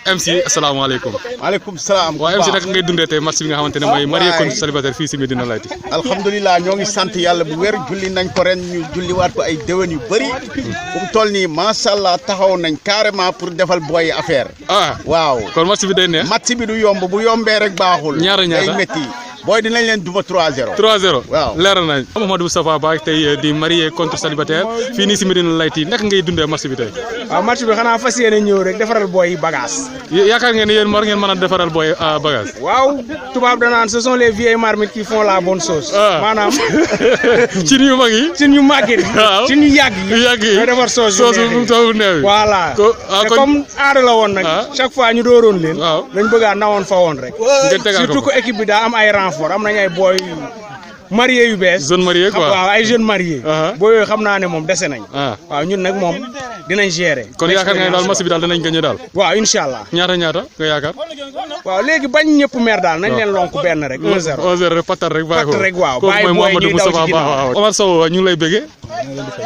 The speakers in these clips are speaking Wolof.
MC asalaamaaleykum. maaleykum salaam. waaw MC nag ngay dundee tey match bi nga xamante ne mooy marié contre célibataire fii si Médina Layti. alhamdulilah ñoo ngi sant yàlla bu wér julli nañ ko ren ñu julliwaat ko ay déwén yu bëri. bu mu toll nii macha allah taxaw nañ carrément pour defal booy affaire. waaw kon match bi day neex. match bi du yomb bu yombee rek baaxul. ñaata day métti. booy dinañ leen duma 3-0. 3-0 waaw leeral nañ. Mouhamadou Moustapha Ba tey di marié contre célibataire fii nii si Médina Layti naka ngay dundee match bi tey. waaw match bi xanaa fas yéene ñëw rek defaral booy bagage. yaakaar ngeen ne yéen war ngeen mën a defaral booy bagage. waaw tubaab danaan ce sont les vieilles marmites qui font la bonne sauce. maanaam. cin yu mag yi. cin yu màgg yi. waaw cin yu yàgg yi. ñooy defar sauce bu neew yi. voilà te comme aada la woon nag. chaque fois ñu dooroon leen. waaw dañ bëgg a nawoon fa woon rek. surtout que équipe bi daa am ay renfort am nañ ay booy marié yu bees. jeune marié quoi waaw ay jeunes mariés. boo yooyu xam naa ne moom dese nañ. waaw ñun nag moom dinañ gérer. kon yaakaar nga ne daal match bi daal dinañ gagné daal. waaw incha allah. ñaata nga yaakaar. waaw léegi bañ ñëpp mer daal nañ leen lonk benn rek. 1-0 1-0 rek patal rek bàyyi ko. patal rek waaw bàyyi booy ñuy daw ci ginnaaw Omar Sow ñu ngi lay bëggee.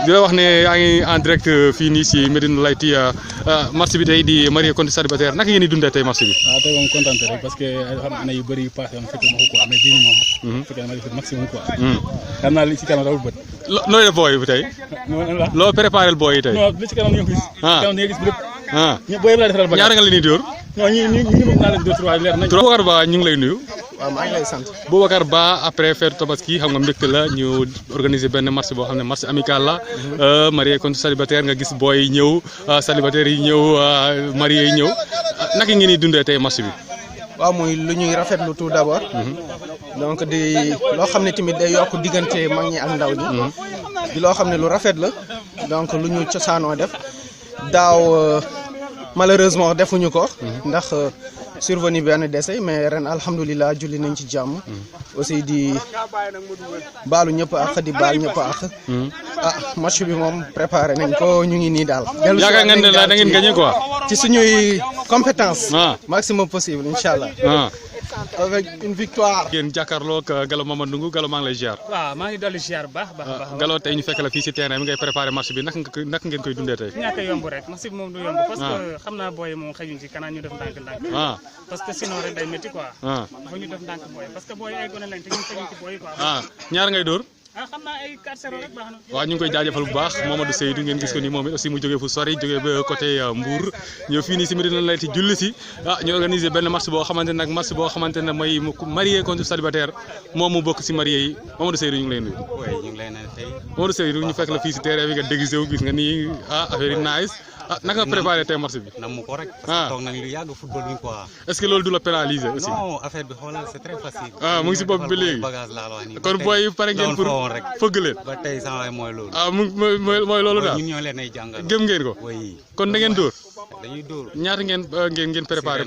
di la wax ne yaa ngi en direct fii nii si Médina Layti match bi tey di marié contre célibataire naka ngeen di dundee tey match bi. waaw tey moom kontaan rek parce que xam naa yu bëri yu passé woon fekkee ma ko quoi mais bii moom. fekkee na ma def maximum quoi. xam naa li ci kanam rawul bët. looy def booy bi tey. loo préparé booy yi tey. non li ci kanam ñu ngi gis. kanam ñu ngi gis lépp. ñu booy laa defaral ba. ñaara nga leen di dóor. non ñu mën naa leen 2-3 leer nañ. Boubacar Ba ñu ngi lay nuyu. waaw maa ngi lay sant. Boubacar Ba après feetu tabaski xam nga mbégte la ñu organiser benn match boo xam ne match amical la marié contre célibataire nga gis booy yi ñëw célibataire yi ñëw marié yi ñëw naka ngeen di dundee tey match bi. waaw muy lu ñuy rafetlu tout d'abord. donc di loo xam ne tamit day yokk diggante mag ñi ak ndaw ñi. di loo xam ne lu rafet la donc lu ñu cosaanoo def daaw malheureusement defuñu ko. ndax survenu benn décès mais ren alhamdulilah julli nañ ci jàmm. aussi di baalu ñëpp ak di baal ñëpp ak. match bi moom préparé nañ ko ñu ngi nii daal. yaakaar ngeen ne da ngeen gagné quoi. ci suñuy compétence. maximum possible incha allah. avec une victoire. ngeen jàkkaarloo ak Gallo Mamadou Ndungu Gallo maa ngi lay ziar. waaw maa ngi dolli ziar baax. Gallo tey ñu fekk la fii si terrain bi ngay préparé match bi naka ngeen koy dundee tey. ñàkk a yomb rek match bi moom du yomb. parce que xam naa booy moom xëjuñ ci kanaan ñu def ndànk-ndànk. parce que sinon rek day métti quoi. dafa ñu def ndànk booy parce que booy ay gone lañ te ñun xëjuñ ci booy quoi. ñaar ngay dóor. xam naa ay 4-0 rek baax na. waaw ñu ngi koy jaajëfal bu baax Mamadou Seydou ngeen gis ko ni moom it aussi mu jógee fu sori jógee ba côté Mbour ñëw fii nii si Médina Layti julli si ñu organiser benn match boo xamante ne nag match boo xamante ne mooy marié contre célibataire moom mu bokk si marié yi Mamadou Seydou ñu ngi lay nuyu. oui ñu ngi lay nuyu tey. Mamadou Seydou ñu fekk la fii si terrain bi nga déguisé wu gis nga nii affaire yi nice naka nga préparé tey match bi. namm ko rek. parce que toog nañu lu yàgg football bi quoi. est-ce que loolu du la pénaliser aussi. non affaire bi xoolal c'est très facile. mu ngi si bopp bi léegi bagage laa la wax nii. kon booy pare ngeen pour fëgg leen. ba tey sama waay mooy loolu. mooy loolu daal ñun ñoo leen ay jàngal. gëm ngeen ko. oui kon da ngeen dóor. dañuy dóor. ñaata ngeen préparé.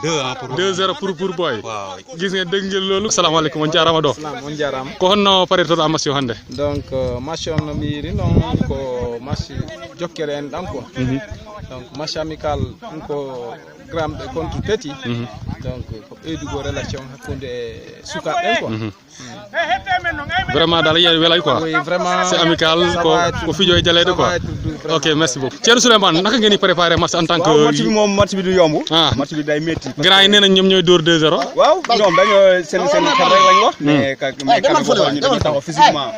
2-1 pour boy. waaw gis ngeen dégg ngeen loolu. assalamualeykum on jarama ɗo. on jarama. ko honno paretoɗo a match o hannde. donc match on no mbiri noon ko match jokkere en ɗam quoi. donc match amical ɗum ko grande contre petit. donc ko ɓeydugo relation hakkude sukaɓe en quoi. vraiment daal yéen welay quoi. oui vraiment c'est amical ko fijo e jaleede quoi. ok merci beaucoup. Thierno Souleymane naka ngeen di préparé match en tant que. waaw match bi moom match bi du yomb. match bi day métti. grand yi nee nañ ñoom ñooy dóor 2-0. waaw ñoom dañoo seen xel rek lañ wax. mais kanam boo ñu dañoo taxaw physiquement.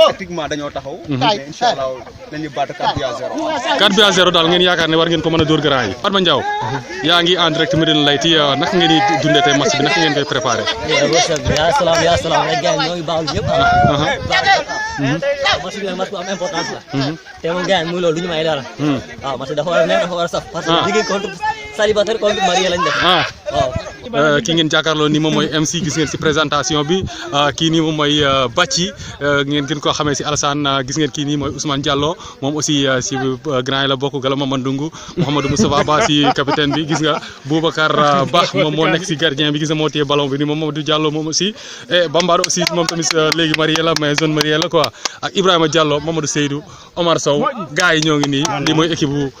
tactiquement dañoo taxaw. mais incha allah dañuy battre 4-0. 4-0 daal ngeen yaakaar ne war ngeen ko mën a dóor grand yi. Fatma Ndiaw yaa ngi en direct Médina Layti naka ngeen di dundee tey match bi naka ngeen koy préparé. yaa salaam rek gars yi ñoo ngi baaxul ñëpp. match bi nag match bu am importance la. te moom gars yi muy loolu du ñu may dara. waaw match dafa war a neex dafa war a saf. parce que jigéen contre célibataire contre marié lañ def. waaw. ki ngeen jàkkaarloo ni moom mooy MC gis ngeen si présentation bi kii nii moom mooy Bacci ngeen gën koo xamee si Alassane gis ngeen kii nii mooy Ousmane Diallo moom aussi si grand yi la bokk Gallo Mamadou Ndungu Mouhamadou Moustapha Ba si capitaine bi gis nga Boubacar Ba moom moo nekk si gardien bi gis nga moo téye ballon bi nii moom Mamadou Diallo moom aussi et Bambara aussi moom tamit léegi marié la mais jeune marié la quoi ak Ibrahima Diallo Mamadou Seydou Omar Sow gars yi ñoo ngi nii lii mooy équipe bu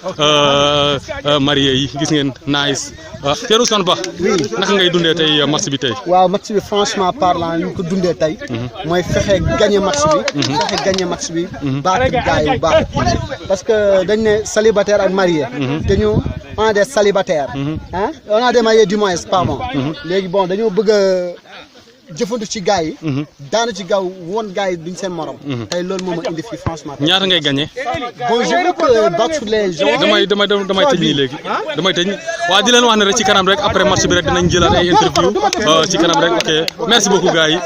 marié yi gis ngeen nice Thierno Ousmane Ba oui naka ngay dundee tey match bi tey. waaw match bi franchement parlant ñu ko dundee tey. mooy fexe gagné match bi. fexe gagné match bi. baat gars yi bu baax parce que dañ ne célibataire ak marié. te ñu on a des célibataires. ah on a des mariés du moins pardon. léegi bon dañoo bëgg a jëfandu ci gars yi. daanu ci gaaw woon gars yi duñ seen morom. tey loolu moo ma indi fii franchement. ñaata ngay gagné. bon je veux que battre les gens. damay tëj nii léegi damay tëj waaw di leen wax ne rek ci kanam rek après match bi rek dinañ jëlaat ay interview ci kanam rek ok merci beaucoup gars yi.